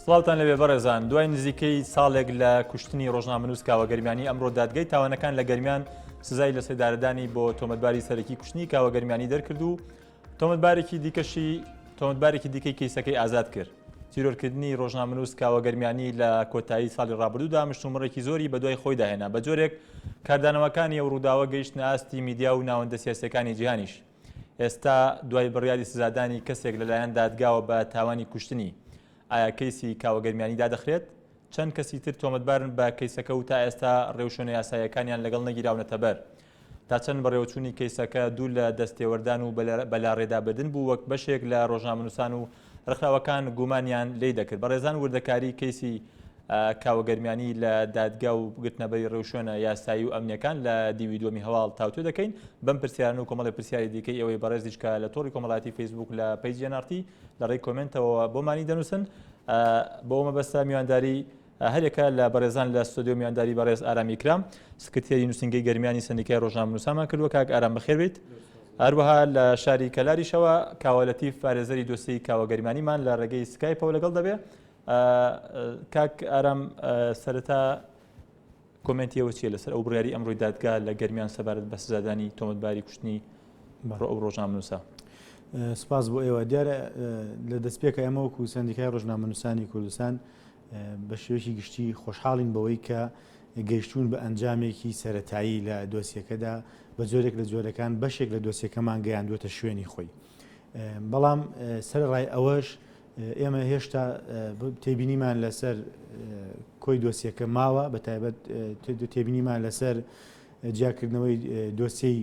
سڵاوتان لەوێ بەڕێزان دوای نزیکەی ساڵێک لە کوشتنی ڕۆژنامەنووس کاوە گەرمیانی ئەمڕۆ دادگەی تاوانەکان لە گەرمیان سزای لە سێدارەدانی بۆ تۆمەتباری سەرەکی کوشتنی کاوە گەرمیانی دەرکرد و تۆمەتبارێکی دیکەشی تۆمەتبارێکی دیکەی کەیسەکەی ئازاد کرد. تیرۆرکردنی ڕۆژنامەنووس کاوە گەرمیانی لە کۆتایی ساڵی ڕابردوودا مشتومڕێکی زۆری بەدوای خۆیدا هێنا، بە جۆرێک کاردانەوەکانی ئەو ڕووداوە گەیشتنە ئاستی میدیا و ناوەندە سیاسییەکانی جیهانیش. ئێستا دوای بڕیاری سزادانی کەسێک لەلایەن دادگاوە بە تاوانی کوشتنی، ئایا کەیسی کاوە گەرمیانی دادەخرێت؟ چەند کەسی تر تۆمەتبارن بە کەیسەکە و تا ئێستا ڕێوشوێنە یاساییەکانیان لەگەڵ نەگیراونەتەبەر؟ تا چەند بەڕێوەچوونی کەیسەکە دوور لە دەستێوەردان و بەلاڕێدابردن بوو وەک بەشێک لە ڕۆژنامەنووسان و ڕێکخراوەکان گومانیان لێی دەکرد؟ بەڕێزان وردەکاری کەیسی کاوە گەرمیانی لە دادگا و گرتنەبەری ڕێوشوێنە یاسایی و ئەمنیەکان لە دیوی دووەمی هەواڵ تاوتوێ دەکەین بەم پرسیاران و کۆمەڵی پرسیاری دیکەی ئێوەی بەڕێزیش کە لە تۆڕی کۆمەڵایەتی فەیسبوک لە پەیجی NRT لە ڕێی کۆمێنتەوە بۆمانی دەنووسن بۆ مەبەستە میوانداری هەریەکە لە بەڕێزان لە ستۆدیۆ میوانداری بەڕێز ئارام ئیکرام سکرتێری نووسینگەی گەرمیانی سەندیکای ڕۆژنامەنووسانمان کردووە کاک ئارام بەخێر بیت هەروەها لە شاری کەلاریشەوە کاوە لەتیف پارێزەری دۆسیەی کاوە گەرمیانیمان لە ڕێگەی سکایپەوە لەگەڵ دەبێ کاک ئارام سەرەتا کۆمێنتی ئێوە چییە لەسەر ئەو بڕیاری ئەمڕۆی دادگا لە گەرمیان سەبارەت بە سزادانی تۆمەتباری کوشتنی ئەو ڕۆژنامەنووسە؟ سپاس بۆ ئێوە. دیارە لە دەستپێکە ئێمە وەکو سەندیکای ڕۆژنامەنووسانی کوردستان بە شێوەیەکی گشتی خۆشحاڵین بەوەی کە گەیشتوون بە ئەنجامێکی سەرەتایی لە دۆسیەکەدا بە جۆرێک لە جۆرەکان بەشێک لە دۆسیەکەمان گەیاندووەتە شوێنی خۆی. بەڵام سەرەڕای ئەوەش ئێمە هێشتا تێبینیمان لەسەر کۆی دۆسیەکە ماوە بە تایبەت تێبینیمان لەسەر جیاکردنەوەی دۆسیەی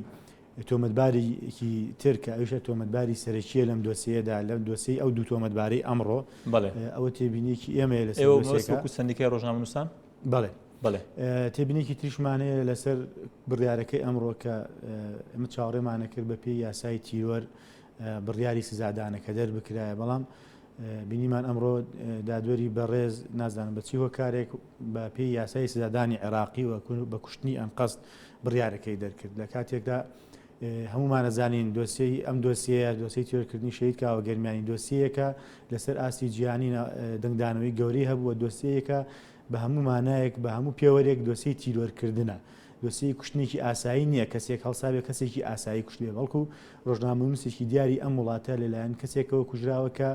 تۆمەتبارێکی تر کە ئەویشە تۆمەتباری سەرەکیە لەم دۆسیەدا لەم دۆسیەی ئەو دوو تۆمەتبارەی ئەمڕۆ ئەوە تێبینیەکی ئێمەیە لەسەر وەکو سەندیکای ڕۆژنامەنووسان بەڵێ بەڵێ تێبینێکی تریشمان هەیە لەسەر بڕیارەکەی ئەمڕۆ کە ئێمە چاوەڕێمانە کرد بە پێی یاسای تیرۆر بڕیاری سزادانەکە دەربکرایە، بەڵام بینیمان ئەمڕۆ دادوەری بەڕێز نازانم بە چی هۆکارێک بە پێی یاسای سزادانی عێراقی و بە کوشتنی ئەنقەست بڕیارەکەی دەرکرد لە کاتێکدا هەمومانە زانین دۆسیەی ئەم دۆسیەیە دۆسیەی تیرۆرکردنی شەهید کاوە گەرمیانی دۆسیەیەکە لەسەر ئاستی جیهانی دەنگدانەوەی گەورەی هەبووە دۆسیەیەکە بە هەموو مانایەک بە هەموو پێوەرێک دۆسیەی تیرۆرکردنە دۆسیەی کوشتنێکی ئاسایی نییە کەسێک هەڵسابێ کەسێکی ئاسایی کوشتبێ بەڵکو ڕۆژنامەنووسێکی دیاری ئەم وڵاتە لەلایەن کەسێکەوە کوژراوە کە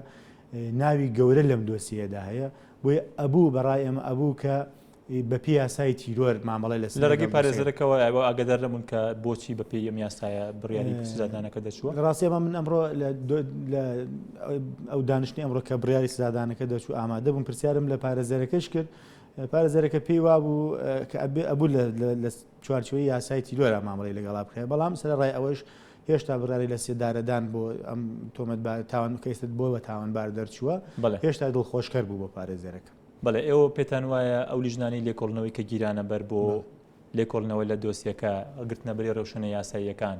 ناوی گەورە لەم دۆسیەیەدا هەیە بۆیە ئەبوو بەڕای ئێمە ئەبوو کە بە پێی یاسای تیرۆر مامەڵەی لەسەر لە ڕێگەی پارێزەرەکەوە ئێوە ئاگادار نەبوون کە بۆچی بە پێی ئەم یاسایە بڕیاری سزادانەکە دەچووە؟ لە ڕاستی ئەمە من ئەمڕۆ لە ئەو دانیشتنی ئەمڕۆ کە بڕیاری سزادانەکە دەچوو ئامادە بووم پرسیارم لە پارێزەرەکەش کرد پارێزەرەکە پێی وابوو کە ئەبوو لە چوارچێوەی یاسای تیرۆرا مامەڵەی لەگەڵا بکرێت، بەڵام سەرەڕای ئەوەش هێشتا بڕیاری لەسێدارەدان بۆ ئەم تۆمەتبار تاوان کەیسە بۆ بە تاوانبار دەرچووە، هێشتا دڵخۆشکەر بوو بۆ پارێزەرەکە. بەڵێ ئێوە پێتان وایە ئەو لیژنانەی لێکۆڵنەوەی کە گیرانە بەر بۆ لێکۆڵینەوە لە دۆسیەکە، گرتنەبەری ڕێوشوێنە یاساییەکان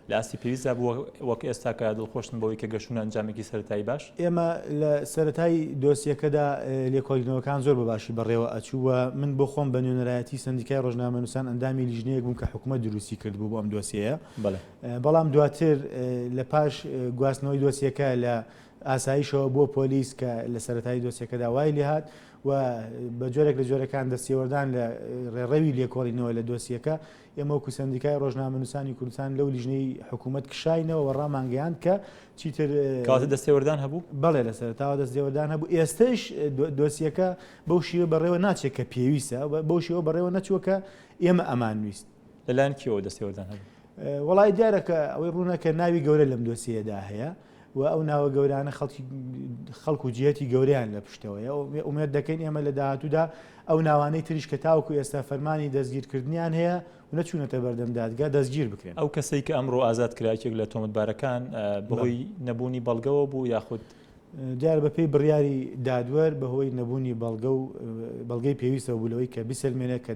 لە ئاستی پێویستدا بووە وەک ئێستا کە دڵخۆشن بەوەی کە گەشتوونە ئەنجامێکی سەرەتایی باش؟ ئێمە لە سەرەتای دۆسیەکەدا لێکۆڵینەوەکان زۆر بە باشی بەڕێوە ئەچوو و من بۆ خۆم بە نوێنەرایەتی سەندیکای ڕۆژنامەنووسان ئەندامی لیژنەیەک بووم کە حکومەت دروستی کردبوو بۆ ئەم دۆسیەیە. بەڵام دواتر لە پاش گواستنەوەی دۆسیەکە لە ئاسایشەوە بۆ پۆلیس کە لە سەرەتای دۆسیەکەدا وای لێهات و بە جۆرێک لە جۆرەکان دەستێوەردان لە ڕێڕەوی لێکۆڵینەوە لە دۆسیەکە ئێمە وەکو سەندیکای ڕۆژنامەنووسانی کوردستان لەو لیژنەی حکوومەت کشاینەوە و ڕامانگەیاند کە چیتر کەواتە دەستێوەردان هەبوو؟ بەڵێ لە سەرەتاوە دەستێوەردان هەبوو ئێستەش دۆسیەکە بەو شێوە بەڕێوە ناچێت کە پێویستە بەو شێوە بەڕێوە نەچووە کە ئێمە ئەمانویست. لەلایەن کێوە دەستێوەردان هەبوو؟ وەڵای دیارە کە ئەوەی ڕوونە کە ناوی گەورە لەم دۆسیەیەدا هەیە و ئەو ناوە گەورانە خەڵکی خەڵک و جیهەتی گەورەیان لە پشتەوەیە ئومێد دەکەین ئێمە لە داهاتوودا ئەو ناوانەی تریش کە تاوەکو ئێستا فەرمانی دەستگیرکردنیان هەیە و نەچوونەتە بەردەم دادگا دەستگیر بکرێن. ئەو کەسەی کە ئەمڕۆ ئازاد کرا یەکێک لە تۆمەتبارەکان بەهۆی نەبوونی بەڵگەوە بوو یاخود؟ دیارە بەپێی بڕیاری دادوەر بەهۆی نەبوونی بەڵگە و بەڵگەی پێویستەوە بوو لەوەی کە بیسەلمێنێت کە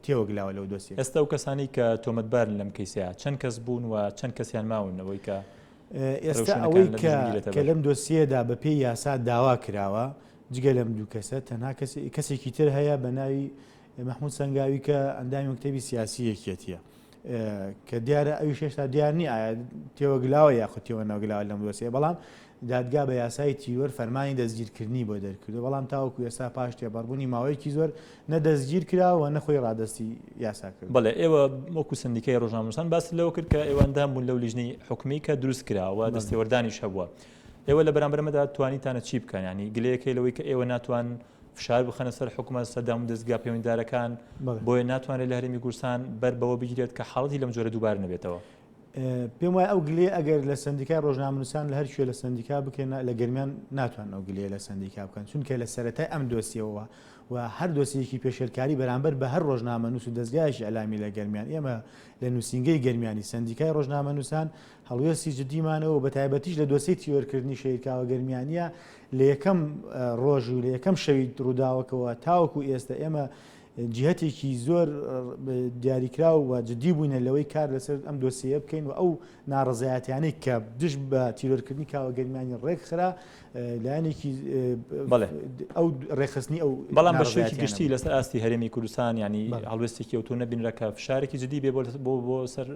تێوەگلاوە لەو دۆسیە. ئێستا ئەو کەسانەی کە تۆمەتبارن لەم کەیسەیا چەند کەس بوون و چەند کەسیان ماون ئەوەی کە ئێستا ئەوەی کە لەم دۆسیەدا بە پێی یاسا داوا کراوە جگە لەم دوو کەسە تەنها کەسێکی تر هەیە بە ناوی مەحمود سەنگاوی کە ئەندامی مەکتەبی سیاسی یەکێتیە کە دیارە ئەویش هێشتا دیار نییە ئایا تێوەگلاوە یاخود تێوە نەگلاوە لەم دۆسیە بەڵام. دادگا بە یاسای تیرۆر فەرمانی دەستگیرکردنی بۆ دەرکردووە، بەڵام تاوەکو ئێستا پاش تێپەڕبوونی ماوەیەکی زۆر نە دەستگیرکراوە و نە خۆی ڕادەستی یاسا کردووە. بەڵێ، ئێوە وەکو سەندیکای ڕۆژنامەنووسان باست لەوە کرد کە ئێوە ئەندام بوون لەو لیژنەی حکومی کە دروست کرا و دەستێوەردانیش هەبووە. ئێوە لە بەرامبەر ئەمەدا توانیتانە چی بکەن؟ یانی گلەیەک هەیە لەوەی کە ئێوە ناتوان فشار بخەنە سەر حکومەت، سەر دامودەزگا پەیوەندیدارەکان، بۆیە ناتوانرێت لە هەرێمی کوردستان بەر بەوە بگیرێت کە حاڵەتی لەم جۆرە دووبارە نەبێتەوە. پێم وایە ئەو گلەیە ئەگەر لە سەندیکای ڕۆژنامەنووسان لە هەر کوێ لە سەندیکا بکرێن لە گەرمیان ناتوانن ئەو گلەیە لە سەندیکا بکەن چونکە لە سەرەتای ئەم دۆسیەوە و هەر دۆسیەکی پێشێلکاری بەرامبەر بە هەر ڕۆژنامەنووس و دەزگایەکی ئیعلامی لە گەرمیان ئێمە لە نووسینگەی گەرمیانی سەندیکای ڕۆژنامەنووسان هەڵوێستی جدیمانەوە و بەتایبەتیش لە دۆسیەی تیرۆرکردنی شەهید کاوە گەرمیانیە لە یەکەم ڕۆژ و لە یەکەم شەوی ڕووداوەکەوە تاوەکو ئێستا ئێمە جیهەتێکی زۆر دیاریکراو و جدی بووینە لەوەی کار لەسەر ئەم دۆسیەیە بکەین و ئەو ناڕەزایەتیانەی کە دژ بە تیرۆرکردنی کاوە گەرمیانی ڕێکخرا لایەنێکی بەڵێ ئەو ڕێکخستنی ئەو بەڵام بە شێوەیەکی گشتی لەسەر ئاستی هەرێمی کوردستان ینی هەڵوێستێکی ئەوتۆ نەبینرا کە فشارێکی جدی بێ بۆ بۆ سەر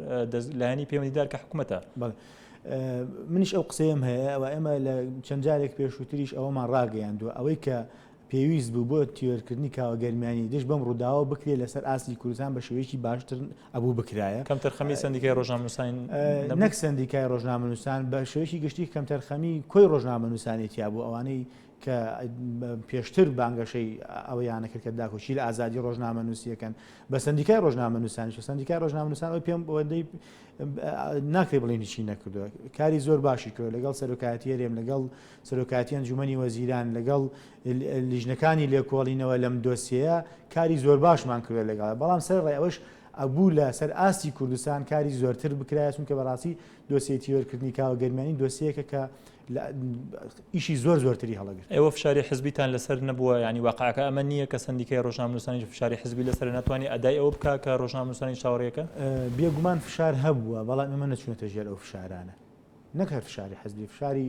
لایەنی پەیوەندیدار کە حکوومەتە. منیش ئەو قسەیەم هەیە و ئێمە لە چەند جارێک پێشووتریش ئەوەمان ڕاگەیاندووە ئەوەی کە پێویست بوو بۆ تیرۆرکردنی کاوە گەرمیانی دژ بەم ڕووداوە بکرێت لەسەر ئاستی کوردستان بە شێوەیەکی باشتر ئەبوو بکرایە. کەمتەرخەمی سەندیکای ڕۆژنامەنووسان نەبوو؟ نەک سەندیکای ڕۆژنامەنووسان، بە شێوەیەکی گشتی کەمتەرخەمی کۆی ڕۆژنامەنووسانی تیا بوو، ئەوانەی کە پێشتر بانگەشەی ئەوەیانە کرد کە داکۆکی لە ئازادی ڕۆژنامەنووسی ئەکەن، بە سەندیکای ڕۆژنامەنووسانیش، سەندیکای ڕۆژنامەنووسان ئەوەی پێم ئەوەندەی ناکرێت بڵێین هیچی نەکردووە، کاری زۆر باشی کردووە لەگەڵ سەرۆکایەتی هەرێم، لەگەڵ سەرۆکایەتی ئەنجومەنی وەزیران لەگەڵ لیژنەکانی لێکۆڵینەوە لەم دۆسیەیە کاری زۆر باشمان کردوە لەگەڵ بەڵام سەرەڕای ئەوەش ئەبوو لە سەر ئاستی کوردستان کاری زۆرتر بکرایە چونکە بەڕاستی دۆسیەی تیرۆرکردنی کاوە گەرمیانی دۆسیەکە کە ئیشی زۆر زۆرتری هەڵەگرت. ئێوە فشاری حزبیتان لەسەر نەبووە یانی واقعەکە ئەمە نییە کە سەندیکای ڕۆژنامەنووسانیش فشاری حزبی لەسەرە ناتوانێ ئەدای ئەوە بکا کە ڕۆژنامەنووسانیش چاوەڕێیەکەن؟ بێگومان فشار هەبووە بەڵام ئێمە نەچوونەتە ژێر ئەو فشارانە. نەک هەر فشاری حزبی، فشاری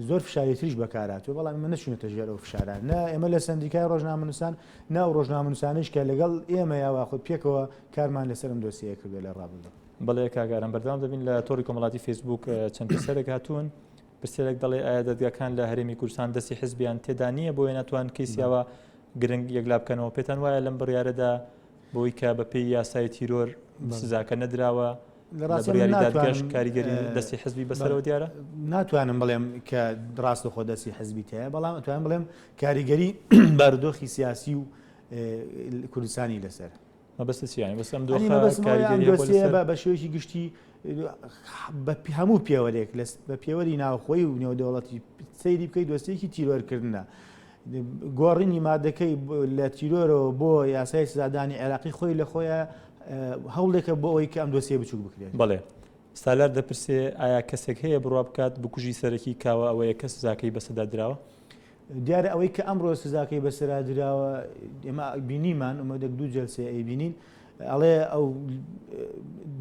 زۆر فشاری تریش بەکارهاتووە، بەڵام ئێمە نەچوونەتە ژێر ئەو فشارانە. نە ئێمە لە سەندیکای ڕۆژنامەنووسان، نە ئەو ڕۆژنامەنووسانەیش کە لەگەڵ ئێمە یا واخود پێکەوە کارمان لەسەر ئەم دۆسیەیە کردووە لە ڕابردوو. بەڵێ کاک ئارام بەردەوام دەبین لە تۆڕی کۆمەڵاتی فەیسبووک چەند پرسیارێک هاتوون پرسیارێک دەڵێ ئایا دەدگاکان لە هەرێمی کوردستان دەستی حزبیان تێدا نییە بۆیە ناتوان کەیسی ئاوا گرنگ یەکلا بکەنەوە پێتان وایە لەم بڕیارەدا بۆی کە بەپێی یاسای تیرۆر سزاکە نەدراوە لە ڕاستیدا دادگاش کاریگەری دەستی حزبی بەسەرەوە دیارە؟ ناتوانم بڵێم کە ڕاستەخۆ دەستی حزبی تایە بەڵام ئەتوانم بڵێم کاریگەری بارودۆخی سیاسی و کوردستانی لەسەر. مەبەستت چییە؟ یانی بەس ئەم دۆخە کاریگەری هەبووە لەسەر؟ بە شێوەیەکی گشتی بە هەموو پێوەرێک بە پێوەری ناوخۆی و نێودەوڵەتی سەیری بکەیت دۆسیەکی تیرۆرکردنە. گۆڕینی مادەکەی لە تیرۆرەوە بۆ یاسای سزادانی عێراقی خۆی لە خۆیان هەوڵێکە بۆ ئەوەی کە ئەم دۆسیە بچوک بکرێت. بەڵێ. سالار دەپرسێ ئایا کەسێک هەیە بڕوا بکات بکوژی سەرەکی کاوە ئەوەیە کە سزاکەی بەسەدا دراوە؟ دیارە ئەوەی کە ئەمڕۆ سزاکەی بەسەرا دراوە ئێمە بینیمان ئەمە دەک دوو جەلسەیە ئەیبینین ئەڵێ ئەو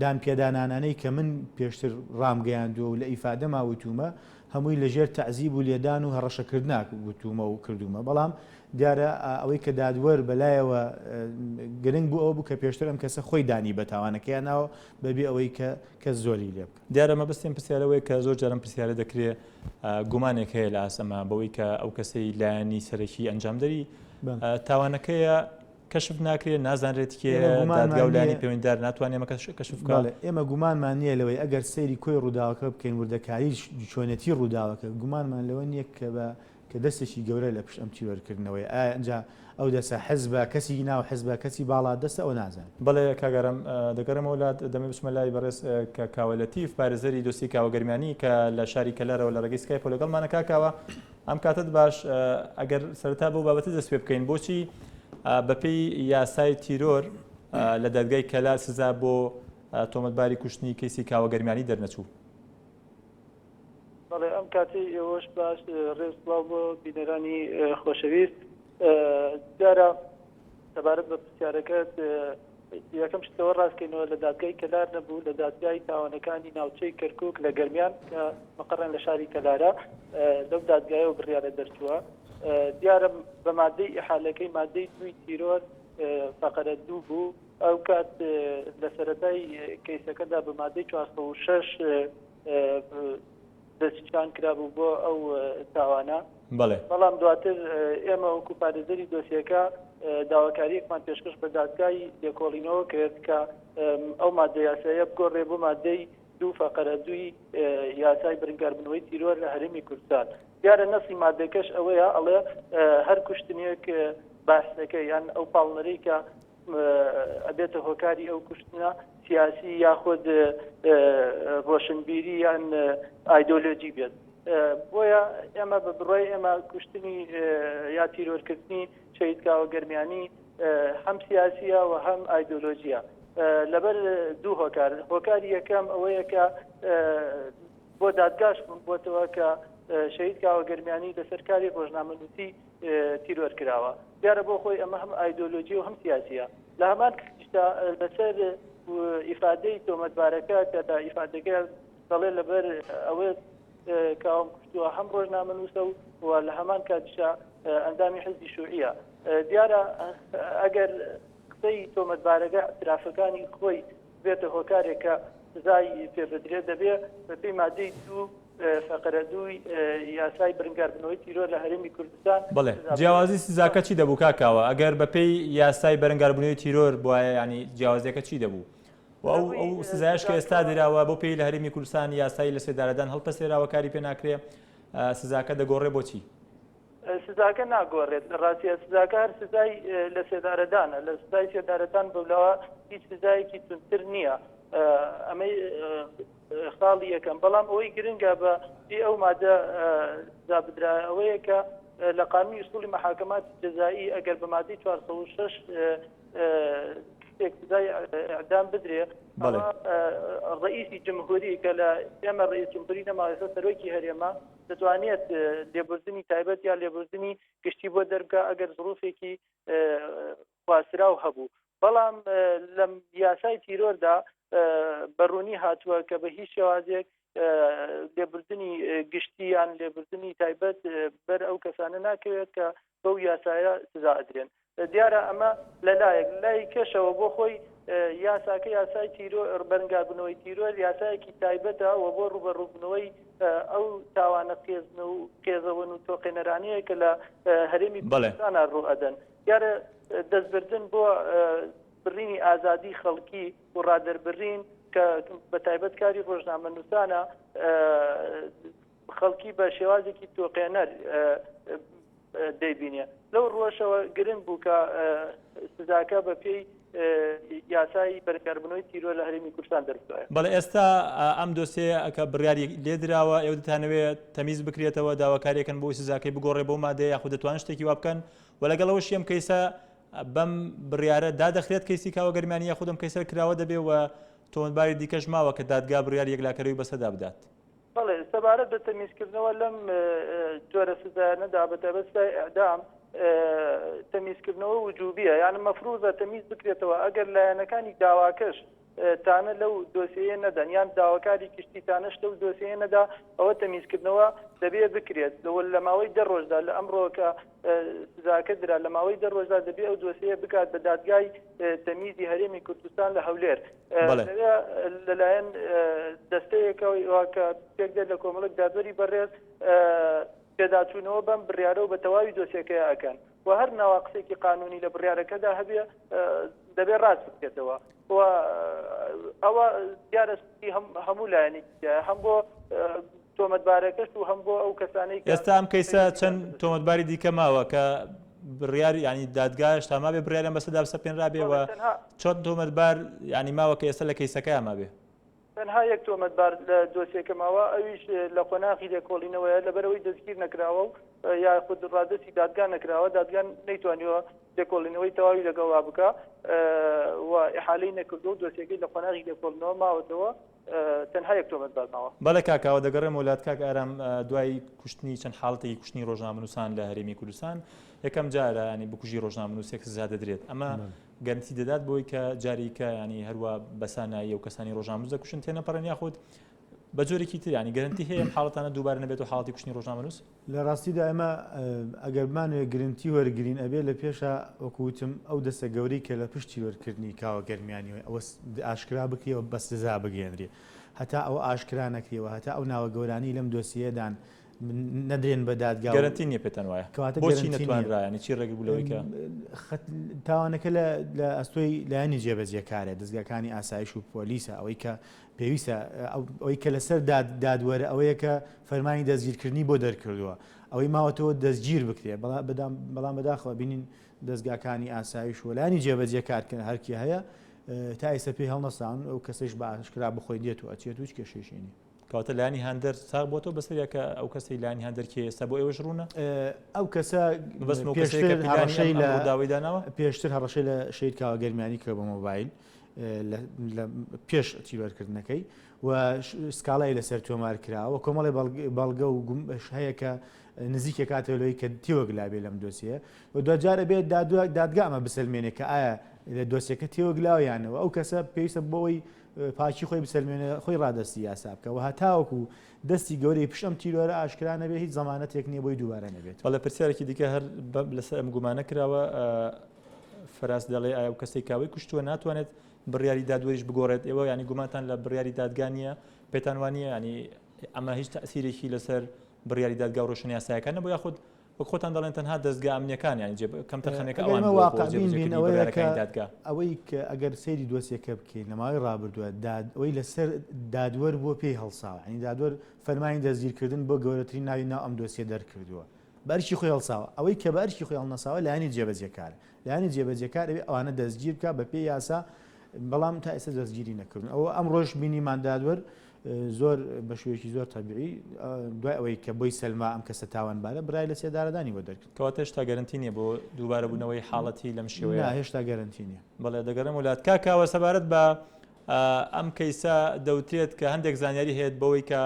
دانپێدانانانەی کە من پێشتر ڕامگەیاندووە و لە ئیفادەما وتومە هەمووی لە ژێر تەعزیب و لێدان و هەڕەشەکردنا گوتوومە و کردوومە، بەڵام دیارە ئەوەی کە دادوەر بەلایەوە گرنگ بوو ئەوە بوو کە پێشتر ئەم کەسە خۆی دانی بە تاوانەکەیا ناوە بەبێ ئەوەی کە کەس زۆری لێ بکات. دیارە مەبەستی ئەم پرسیارە ئەوەیە کە زۆر جار ئەم پرسیارە دەکرێ گومانێک هەیە لە ئاست ئەمە بەوەی کە ئەو کەسەی لایەنی سەرەکی ئەنجامدەری تاوانەکەیە کەشف ناکرێت، نازانرێت کێیە، دادگا و لایەنی پەیوەندیدار ناتوانێت ئەمە کەشف بکات. بەڵێ، ئێمە گومانمان نییە لەوەی ئەگەر سەیری کۆی ڕووداوەکە بکەین، وردەکاریی چۆنێتی ڕووداوەکە، گومانمان لەوە نییە کە بە کە دەستێکی گەورە لە پشت ئەم تیرۆرکردنەوەیە. ئایا ئینجا ئەو دەستە حزبە، کەسی ناو حزبە، کەسی باڵادەستە، ئەوە نازانین. بەڵێ کاک ئارام، دەگەڕێمەوە لات، دەمەوێت بچمە لای بەڕێز کاک کاوە لەتیف، پارێزەری دۆسیەی کاوە گەرمیانی کە لە شاری کەلارەوە لە ڕێگەی سکایپەوە لەگەڵمانە. کاک کاوە، ئەم کاتەت باش، ئەگەر سەرەتا بەو بابەتە دەست پێ بکەین، بۆچی بەپێی یاسای تیرۆر لە دادگای کەلار سزا بۆ تۆمەتباری کوشتنی کەیسی کاوە گەرمیانی دەرنەچوو؟ بەڵێ ئەم کاتەی ئێوەش باش، ڕێز سڵاو بۆ بینەرانی خۆشەویست. دیارە سەبارەت بە پرسیارەکەت یەکەم شت لەوە ڕاستکەینەوە لە دادگای کەلار نەبوو لە دادگای تاوانەکانی ناوچەی کەرکک لە گەرمیان کە مقەڕیان لە شاری کەلارە لەو دادگایەوە بڕیارە دەرچووە دیارە بە مادەی ئیحالەکەی مادەی دووی تیرۆر فەقەرە دوو بوو ئەو کات لە سەرەتای کەیسەکەدا بە مادەی 406. دەستنیشان کرابوو بۆ ئەو تاوانە. بەڵێ. بەڵام دواتر ئێمە وەکو پارێزەری دۆسیەکە داواکارییەکمان پێشکەش بە دادگای لێکۆڵینەوە کرد کە ئەو ماددە یاساییە بگۆڕێ بۆ ماددەی دوو فەقەرە دووی یاسای بەرەنگاربوونەوەی تیرۆر لە هەرێمی کوردستان. دیارە نەسی ماددەکەش ئەوەیە ئەڵێ هەر کوشتنێک باحسەکە یان ئەو پاڵنەرەی کە ئەبێتە هۆکاری ئەو کوشتنە سیاسی یاخود ڕۆشنبیری یان ئایدۆلۆجی بێت. بۆیە ئێمە بە بڕای ئێمە کوشتنی یا تیرۆرکردنی شەهید کاوە گەرمیانی هەم سیاسیە و هەم ئایدۆلۆژیە لەبەر دوو هۆکار. هۆکاری یەکەم ئەوەیە کە بۆ دادگاش بۆتەوە کە شەهید کاوە گەرمیانی لەسەر کاری ڕۆژنامەنووسی تیرۆر کراوە. دیارە بۆ خۆی ئەمە هەم ئایدۆلۆژی و هەم سیاسیە. لە هەمان کاتیشدا لەسەر ئیفادەی تۆمەتبارەکە کە لە ئیفادەکە دەڵێ لەبەر ئەوە کاوەم کوشتووە هەم ڕۆژنامەنووسە و لە هەمان کاتیشا ئەندامی حزبی شوعیە. دیارە ئەگەر قسەی تۆمەتبارەکە ئیعترافەکانی خۆی بێتە هۆکارێک کە سزای پێ بدرێت دەبێ بەپێی مادەی دوو فەقرە دووی یاسای بەرەنگاربوونەوەی تیرۆر لە هەرێمی کوردستان بەڵێ جیاوازی سزاکە چی دەبوو کاک کاوە ئەگەر بەپێی یاسای بەرەنگاربوونەوەی تیرۆر بوایە یانی جیاوازیەکە چی دەبوو و ئەو ئەو سزایش کە ئێستا دراوە بۆ پێی لە هەرێمی کوردستان یاسای لە سێدارەدان هەڵپەسێراوە کاری پێ ناکرێ سزاکە دەگۆڕێ بۆچی؟ سزاکە ناگۆڕێت لە ڕاستە سزاکە هەر سزای لە سێدارەدانە لە سزای سێدارەدان بەولاوە هیچ سزایەکی توندتر نییە ئەمەی خاڵی یەکەم بەڵام ئەوەی گرنگە بە پێی ئەو مادە سزا بدرایە ئەوەیە کە لە قانونی ئوسوڵی محاکمات جەزایی ئەگەر بە مادەی 406 کەسێک سزای ئەعدام بدرێ ڕئیسی جمهوری کە لە ئێمە ڕئیس جمهوری نەماوێسە سەرۆکی هەرێمە دەتوانێت لێبوردنی تایبەت یا لێبوردنی گشتی بۆ دەربکە ئەگەر زروفێکی خواستراو هەبوو بەڵام لە یاسای تیرۆردا بەڕوونی هاتووە کە بە هیچ شێوازێک لێبردنی گشتی یان لێبردنی تایبەت بەر ئەو کەسانە ناکەوێت کە بەو یاسایە سزا ئەدرێن. دیارە ئەمە لەلایەک لای کەشەوە بۆ خۆی یاساکە یاسای تیرۆر بەرنگاربوونەوەی تیرۆر یاسایەکی تایبەتە و بۆ ڕوبەڕووبوونەوەی ئەو تاوانە قێزن و قێزەون و تۆقێنەرانەیە کە لە هەرێمی کوردستانا ڕوو ئەدەن. دیارە دەستبردن بۆ بڕینی ئازادی خەڵکی و ڕادەربڕین کە بە تایبەت کاری ڕۆژنامەنووسانە خەڵکی بە شێوازێکی تۆقێنەر دەیبینێ. لەو ڕووەشەوە گرنگ بوو کە سزاکە بە پێی یاسای بەرەنگاربوونەوەی تیرۆر لە هەرێمی کوردستان دەربچوایە. بەڵێ ئێستا ئەم دۆسیەیە کە بڕیاری لێدراوە ئێوە دەتانەوێت تەمیز بکرێتەوە داواکاریەکەن بۆی سزاکەی بگۆڕێ بەو مادەیە یاخود دەتوانن شتێکی وا بکەن و لەگەڵ ئەوەشی ئەم کەیسە بەم بڕیارە دادەخرێت کەیسی کاوە گەرمیانی یاخود ئەم کەیسە کراوە دەبێ و تۆمەتباری دیکەش ماوە کە دادگا بڕیاری یەکلاکەرەوەی بەسەردا بدات. بەڵێ، سەبارەت بە تەمیزکردنەوە لەم جۆرە سزایانەدا بە تایبەت سزای ئیعدام، تەمیزکردنەوە وجوبیە، یان مەفروزە تەمیز بکرێتەوە، ئەگەر لایەنەکانی داواکەش تانە لەو دۆسیەیە نەدەن یان داواکاری گشتی تانەش لەو دۆسیەیە نەدا، ئەوە تەمیزکردنەوە دەبێ بکرێت لە ماوەی دە ڕۆژدا لە ئەمڕۆ کە سزاکە درا لە ماوەی دە ڕۆژدا دەبێ ئەو دۆسیەیە بگات بە دادگای تەمیزی هەرێمی کوردستان لە هەولێر. لەوێ لەلایەن دەستەیەکەوە کە پێکدێت لە کۆمەڵێک دادوەری بەڕێز پێداچوونەوە بەم بڕیارە و بە تەواوی دۆسیەکەی ئەکەن و هەر ناواقسێکی قانونی لە بڕیارەکەدا هەبێ دەبێ ڕاست بکرێتەوە و ئەوە دیارە هەموو لایەنێکی هەم بۆ تۆمەتبارەکەش و هەم بۆ ئەو کەسانەی کە ئێستا ئەم کەیسە چەند تۆمەتباری دیکە ماوە کە بڕیار ینی دادگا هێشتا مابێ بڕیاریان بەسەردا بسەپێنرابێ و چۆن تۆمەتبار ینی ماوە کە ئێستا لە کەیسەکەیا مابێ؟ تەنها یەک تۆمەتبار لە دۆسیەکە ماوە ئەویش لە قۆناغی لێکۆڵینەوەیە لەبەرئەوەی دەستگیر نەکراوە و یاخود ڕادەستی دادگا نەکراوە دادگا نەیتوانیوە لێکۆڵینەوەی تەواوی لەگەڵا بکا و ئیحالەی نەکردووە و دۆسیەکەی لە قۆناغی لێکۆڵینەوە ماوەتەوە تەنها یەک تۆمەتبار ماوە. بەڵێ کاک کاوە دەگەڕێمەوە لات کاک ئارام دوای کوشتنی چەند حاڵەتێکی کوشتنی ڕۆژنامەنووسان لە هەرێمی کوردستان یەکەم جارە ینی بکوژی ڕۆژنامەنووسێک سزا دەدرێت ئەمە گەرنتی دەدات بۆی کە جاری کە ینی هەروە بەسانایی و کەسانی ڕۆژنامەنووس دەکوشن تێنەپەڕێن یاخود بە جۆرێکی تر ینی گەرنتی هەیە ئەم حاڵەتانە دووبارە نەبێت و حاڵەتی کوشتنی ڕۆژنامەنووس؟ لە ڕاستیدا ئێمە ئەگەر بمانەوێت گرنتی وەرگرین ئەبێ لە پێشا وەکو وتم ئەو دەستە گەورەی کە لە پشت تیرۆرکردنی کاوە گەرمیانیەوەیە ئەوە ئاشکرا بکرێ و بە سزا بگەیەنرێ. هەتا ئەوە ئاشکرا نەکرێ و هەتا ئەو ناوە گەورانەی لەم دۆسیەیەدان نەدرێن بە دادگا و گەرەنتی نییە پێتان وایە؟ کەواتە بۆچی گەرەنتی نییە. نەتوانرا یانی چی ڕێگر بوو لەوەی کە. تاوانەکە لە لە ئەستۆی لایەنی جێبەجێکارە، دەزگاکانی ئاسایش و پۆلیسە، ئەوەی کە پێویستە ئەوەی کە لەسەر داد دادوەرە ئەوەیە کە فەرمانی دەستگیرکردنی بۆ دەرکردووە، ئەوەی ماوەتەوە دەستگیر بکرێ، بەڵام بەداخەوە بینین دەزگاکانی ئاسایش و لایەنی جێبەجێکار کە هەرکی هەیە تا ئێستا پێی هەڵنەساون، ئەو کەسەیش بە ئاشکرا بخۆی دێت و ئەچێت و هیچ کێشەیەکی نییە. کەواتە لایەنی هاندەر ساغ بۆتەوە بەسەریا کە ئەو کەسەی لایەنی هاندەر کێ ئێستا بۆ ئێوەش ڕوونە؟ ئەو کەسە مەبەستم ئەو کەسەیە کە پێشتر پیلانی هەڕەشەی ئەم لە ڕووداوەی داناوە؟ پێشتر هەڕەشەی لە شەهید کاوە گەرمیانی کرد بە مۆبایل لە پێش تیرۆرکردنەکەی و سکاڵای لەسەر تۆمار کراوە کۆمەڵی بەڵگە و هەیە کە نزیکە کاتەوە لەوەی کە تێوەگلابێ لەم دۆسیە و دواجار ئەبێت دادگا ئەمە بسەلمێنێ کە ئایا لە دۆسیەکە تێوەگلاوە یانەوە ئەو کەسە پێویستە بۆ ئەوەی پاکی خۆی بسەلمێنێ خۆی ڕادەستی یاسا بکە و هەتاوەکو دەستی گەورەی پشت ئەم تیرۆرە ئاشکرا نەبێ هیچ زەمانەتێک نییە بۆی دووبارە نەبێت. بەڵێ پرسیارێکی دیکە هەر لەسەر ئەم گومانە کراوە فراس دەڵێ ئایا ئەو کەسەی کاوەی کوشتووە ناتوانێت بڕیاری دادوەریش بگۆڕێت ئێوە ینی گومانتان لە بڕیاری دادگا نییە پێتان وانە ینی ئەمە هیچ تەسیرێکی لەسەر بڕیاری دادگا و ڕۆشن یاسایەکان نەبوو یاخود وەک خۆتان دەڵێن تەنها دەزگا ئەمنیەکان یانی جێ کەم تەرخەمێکە ئەوان ئەگەر بووە بۆ واقع بین بین جێبەجێکردنی ئەوەیە کە بڕیارەکانی دادگا. ئەوەی کە ئەگەر سەیری دۆسیەکە بکەین لە ماوەی ڕابردووە داد ئەوەی لەسەر دادوەر بووە پێی هەڵساوە یانی دادوەر فەرمانی دەستگیرکردن بۆ گەورەترین ناوی ناو ئەم دۆسیە دەرکردووە بە ئەرکی خۆی هەڵساوە ئەوەی کە بە ئەرکی خۆی هەڵنەساوە لایەنی جێبەجێکارە لایەنی جێبەجێکار ئەوێ ئەوانە دەستگیر بکا بە پێی یاسا بەڵام تا ئێستا دەستگیری نەکردون ئەوە ئەمڕۆش بینیمان دادوەر زۆر بە شێوەیەکی زۆر تەبیعی دوای ئەوەی کە بۆی سەلما ئەم کەسە تاوانبارە برای لە سێدارەدانی بۆ دەرکرد. کەواتە هێشتا گەرەنتی نییە بۆ دووبارە بوونەوەی حاڵەتی لەم شێوەیە؟ نا هێشتا گەرەنتی نییە. بەڵێ دەگەڕێم وڵات. کاک کاوە سەبارەت بە ئەم کەیسە دەوترێت کە هەندێک زانیاری هەیە بەوەی کە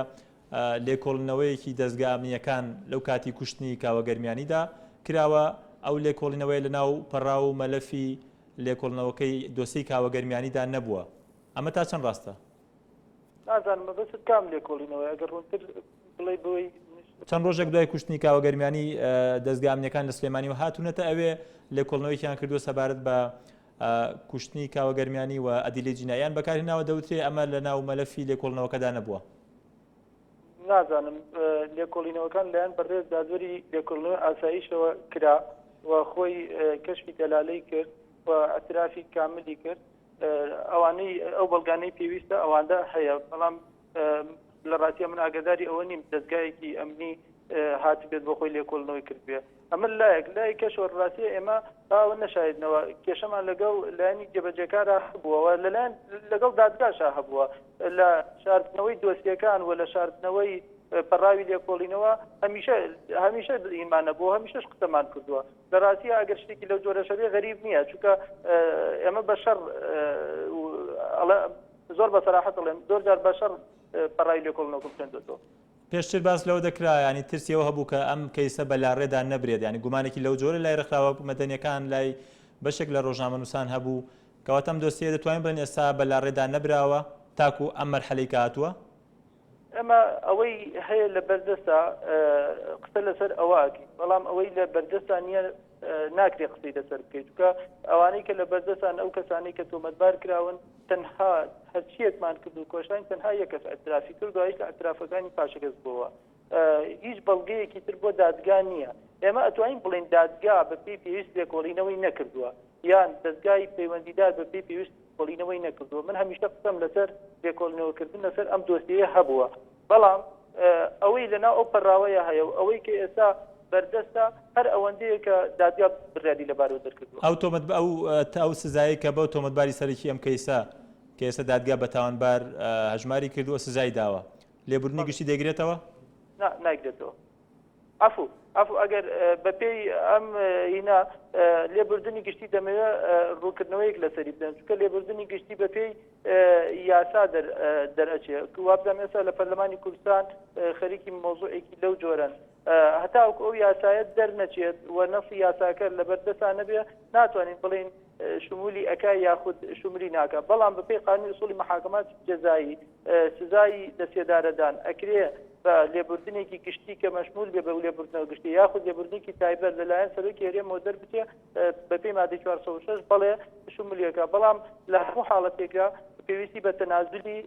لێکۆڵینەوەیەکی دەزگا ئەمنییەکان لەو کاتی کوشتنی کاوە گەرمیانیدا کراوە، ئەو لێکۆڵینەوەیە لەناو پەڕاو و مەلەفی لێکۆڵنەوەکەی دۆسیەی کاوە گەرمیانیدا نەبووە، ئەمە تا چەند ڕاستە؟ نازانم مەبەستت کام لێکۆڵینەوەیە ئەگەر ڕوونتر بڵێی بۆی. چەند ڕۆژێک دوای کوشتنی کاوە گەرمیانی دەزگا ئەمنییەکان لە سلێمانیەوە هاتوونەتە ئەوێ لێکۆڵنەوەیەکیان کردووە سەبارەت بە کوشتنی کاوە گەرمیانی و ئەدیلەی جیناییان بەکارهێناوە دەوترێ ئەمە لە ناو مەلەفی لێکۆڵنەوەکەدا نەبووە. نازانم لێکۆڵینەوەکان لایەن بەڕێز دادوەری لێکۆڵینەوەی ئاسایشەوە کرا و خۆی کەشفی دەلالەی کرد و ئەترافی کاملی کرد ئەوانەی ئەو بەڵگانەی پێویستە ئەواندا هەیە بەڵام لە ڕاستیا من ئاگاداری ئەوە نیم دەستگایەکی ئەمنی هاتبێت بۆ خۆی لێکۆڵنەوەی کردبێ ئەمە لایەک لای کەشەوە ڕاستیە ئێمە باوە نەشاردنەوە کێشەمان لەگەڵ لایەنی جێبەجێکارا هەبووەوە لەلایەن لەگەڵ دادگاشا هەبووە لە شاردنەوەی دۆسیەکان و لە شاردنەوەی پەڕاوی لێکۆڵینەوە هەمیشە هەمیشە ئیمان نەبوو هەمیشەش قسەمان کردووە لە ڕاستیا ئەگەر شتێکی لەو جۆرەشە بێ غەریب نییە چونکە ئێمە بە شەڕ زۆر بە سەراحەت دەڵێم زۆر جار بە شەڕ پەڕاوی لێکۆڵینەوەکەم خوێندۆتەوە. پێشتر باس لەوە دەکرا یانی ترسی ئەوە هەبوو کە ئەم کەیسە بە لاڕێدا نەبرێت یانی گومانێکی لەو جۆرە لای ڕێکخراوە مەدەنیەکان لای بەشێک لە ڕۆژنامەنووسان هەبوو کەواتە ئەم دۆسیەیە دەتوانین بڵێین ئێستا بە لاڕێدا نەبراوە تاکو ئەم مەرحەلەی کە هاتووە؟ ئێمە ئەوەی هەیە لە بەردەستا قسە لەسەر ئەوە ئەکەین بەڵام ئەوەی لە بەردەستا نییە ناکرێ قسەی لەسەر بکەیت چونکە ئەوانەی کە لە بەردەستان ئەو کەسانەی کە تۆمەتبار کراون تەنها هەرچیەکمان کرد و کۆشاین تەنها یەک کەس ئەترافی کرد دوایش لە ئەترافەکانی پاشەکەس بووە هیچ بەڵگەیەکی تر بۆ دادگا نییە ئێمە ئەتوانین بڵێین دادگا بە پێی پێویست لێکۆڵینەوەی نەکردووە یان دەزگای پەیوەندیدار بە پێی پێویست لێکۆڵینەوەی نەکردووە من هەمیشە قسەم لەسەر لێکۆڵینەوەکردن لەسەر ئەم دۆسیەیە هەبووە بەڵام ئەوەی لەناو ئەو پەڕاوەیە هەیە و ئەوەی کە ئێستا بەردەستە هەر ئەوەندەیە کە دادگا بڕیاری لەبارەوە دەرکردووە. ئەو تۆمەت ئەو ئەو سزایەی کە بەو تۆمەتباری سەرەکی ئەم کەیسە کە ئێستا دادگا بە تاوانبار هەژماری کردووە سزای داوە لێبوردنی گشتی دەیگرێتەوە؟ نا نایگرێتەوە. عەفو عەفو ئەگەر بەپێی ئەم هینا لێبوردنی گشتی دەمەوێت ڕوونکردنەوەیەک لەسەری بدەم چونکە لێبوردنی گشتی بەپێی یاسا دەرئەچێ وابزانم ئێستا لە پەرلەمانی کوردستان خەریکی مەوزوعێکی لەو جۆرەن هەتاوەکو ئەو یاسایە دەرنەچێت و نەسی یاساکە لەبەر دەسا نەبێ ناتوانین بڵێین شمولی ئەکا یاخود شمولی ناکا بەڵام بەپێی قانونی ئوسوڵی محاکمات جەزایی سزای لەسێدارەدان ئەکرێ بە لێبوردنێکی گشتی کە مەشمول بێ بە لێبوردنەوە گشتی یاخود لێبوردنێکی تایبەت لەلایەن سەرۆکی هەرێمەوە دەربچێ بەپێی مادەی 406 بەڵێ شمولیەکە بەڵام لە هەموو حاڵەتێکدا پێویستی بە تەنازولی.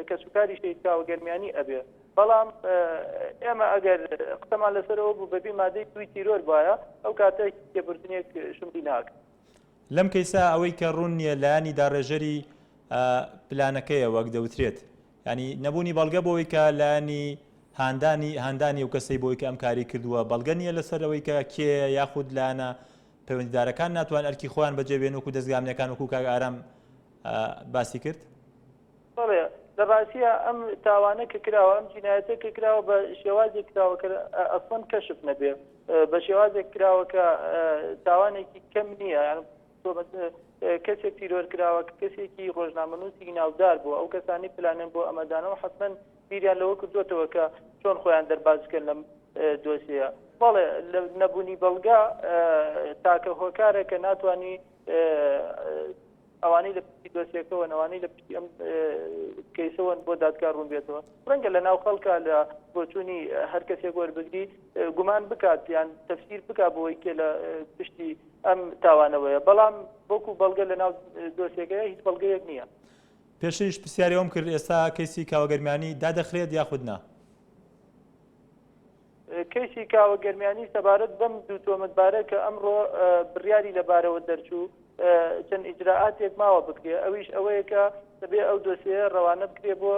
کەسوکاری شەهید کاوە گەرمیانی ئەبێ. بەڵام ئێمە ئەگەر قسەمان لەسەرەوە بوو بەبی مادەی دووی تیرۆر بایە ئەو کاتە هیچ لێبوردنێک شملی ناکرد. لەم کەیسە ئەوەی کە ڕوون نییە لایەنی داڕێژەری پلانەکەیە وەک دەوترێت یانی نەبوونی بەڵگە بۆ ئەوەی کە لایەنی هاندانی هاندانی ئەو کەسەی بۆی کە ئەم کاری کردووە بەڵگە نییە لەسەر ئەوەی کە کێیە یاخود لایەنە پەیوەندیدارەکان ناتوان ئەرکی خۆیان بەجێ بێن وەکو دەزگا ئەمنیەکان وەکو کاک ئارام باسی کرد؟ بەڵێ لە ڕاستیا ئەم تاوانە کە کراوە ئەم جینایەتە کە کراوە بە شێوازێک کراوە کە ئەسڵەن کەشف نەبێ بە شێوازێک کراوە کە تاوانێکی کەم نییە یان کەسێک تیرۆر کراوە کە کەسێکی ڕۆژنامەنووسی ناودار بووە ئەو کەسانی پلانیان بۆ ئەمەدانەوە حتمما بیریان لەوە کردوێتەوە کە چۆن خۆیان دەرباز بکەن لەم دۆسیە بەڵێ نەبوونی بەڵگە تاکە هۆکارە کە ناتوانانی ئەوانەی لە پشتی دۆسیەکەوەن، ئەوانەی لە پشتی ئەم کەیسەوەن بۆ دادگا ڕوون بێتەوە. ڕەنگە لە ناو خەڵکا لە بۆچوونی هەر کەسێک وەربگری گومان بکات یان تەفسیر بکات بۆی کێ لە پشتی ئەم تاوانەوەیە، بەڵام وەکو بەڵگە لە ناو دۆسیەکەیە هیچ بەڵگەیەک نییە. پێشتریش پرسیاری ئەوەم کرد ئێستا کەیسی کاوە گەرمیانی دادەخرێت یاخود نا؟ کەیسی کاوە گەرمیانی سەبارەت بەم دوو تۆمەتبارە کە ئەمڕۆ بڕیاری لەبارەوە دەرچوو چەند ئیجرائاتێک ماوە بکرێ ئەویش ئەوەیە کە دەبێ ئەو دۆسیەیە ڕەوانە بکرێ بۆ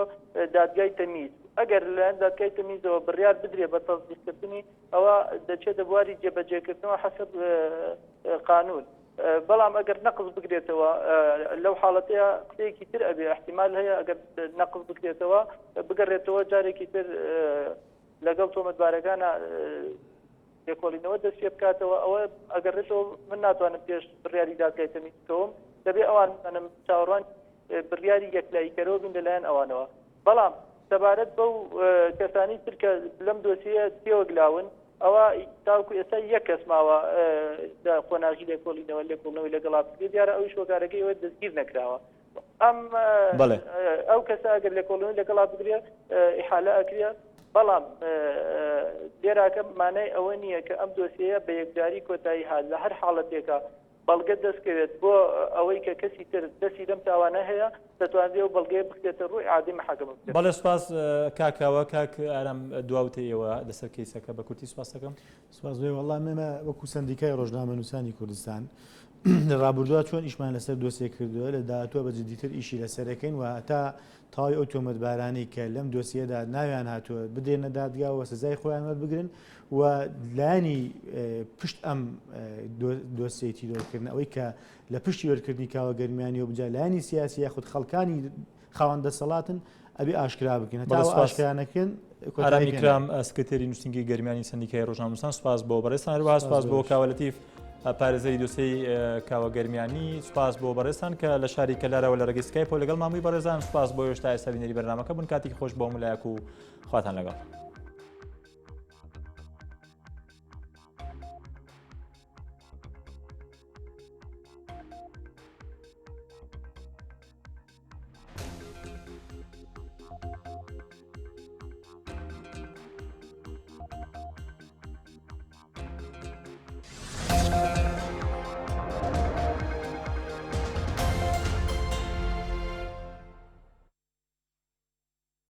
دادگای تەمیز ئەگەر لەلایەن دادگای تەمیزەوە بڕیار بدرێ بە تەسدیقکردنی ئەوە دەچێتە بواری جێبەجێکردنەوە حەسەب قانون بەڵام ئەگەر نەقز بکرێتەوە لەو حاڵەتەیە قسەیەکی تر ئەبێ احتیمال هەیە ئەگەر نەقز بکرێتەوە بگەڕێتەوە جارێکی تر لەگەڵ تۆمەتبارەکانا لێکۆڵینەوە دەست پێ بکاتەوە ئەوە ئەگەڕێتەوە من ناتوانم پێش بڕیاری دادگای تەمیز بکەوم دەبێ ئەوان بزانم چاوەڕوان بڕیاری یەکلاییکەرەوە بین لەلایەن ئەوانەوە بەڵام سەبارەت بەو کەسانی تر کە لەم دۆسیە تێوەگلاون ئەوە تاوکو ئێستا یەک کەس ماوە لە قۆناغی لێکۆڵینەوە لێکۆڵنەوەی لەگەڵا بکرێت دیارە ئەویش هۆکارەکەی ئەوە دەستگیر نەکراوە ئەم بەڵێ ئەو کەسە ئەگەر لێکۆڵینەوەی لەگەڵا بگرێ ئیحالە ئەکرێ بەڵام لێراکە مانای ئەوە نییە کە ئەم دۆسیەیە بە یەکجاری کۆتایی هات لە هەر حاڵەتێکە بەڵگە دەستکەوێت بۆ ئەوەی کە کەسی تر دەستی لەم تاوانە هەیە دەتوانرێ و بەڵگەیە بخرێتە ڕووی عادی محاکمە بکرێت. بەڵێ سوپاس کاک کاوە کاک ئارام دوا وتەی ئێوە لەسەر کەیسەکە بە کورتی سوپاس دەکەم. سوپاس بۆ وەڵام ئێمە وەکو سەندیکای ڕۆژنامەنووسانی کوردستان لە ڕابردووە چۆن ئیشمان لەسەر دۆسیە کردووە لە داهاتووە بە جدیتر ئیشی لەسەر دەکەین و هەتا تەواوی ئەو تۆمەتبارانەی کە لەم دۆسیەدا ناویان هاتووە بدرێنە دادگا و سزای خۆیان وەربگرن و لایەنی پشت ئەم دۆسیەی تیرۆرکردن ئەوەی کە لە پشت تیرۆرکردنی کاوە گەرمیانی و بجا لایەنی سیاسی یاخود خەڵکانی خاوەن دەسەڵاتن ئەبێ ئاشکرا بکەن هەتا ئاشکرا نەکرێن ئارام ئیکرام سکرتێری نووسینگەی گەرمیانی سەندیکای ڕۆژنامەنووسان سوپاس بۆ بەڕێزتان هەروەها سوپاس بۆ کاوە لەتیف پارێزەری دۆسێی کاوە گەرمیانی سوپاس بۆ بەڕێزتان کە لە شاری کەلارەوە لە ڕێگەی سکایپەوە لەگەڵ مامووی بەڕێزان سوپاس بۆ ئێوەش تا ئێستا بینەری بەرنامەکە بوون کاتێکی خۆش بۆ هەموو لایەک و خواتان لەگەڵ.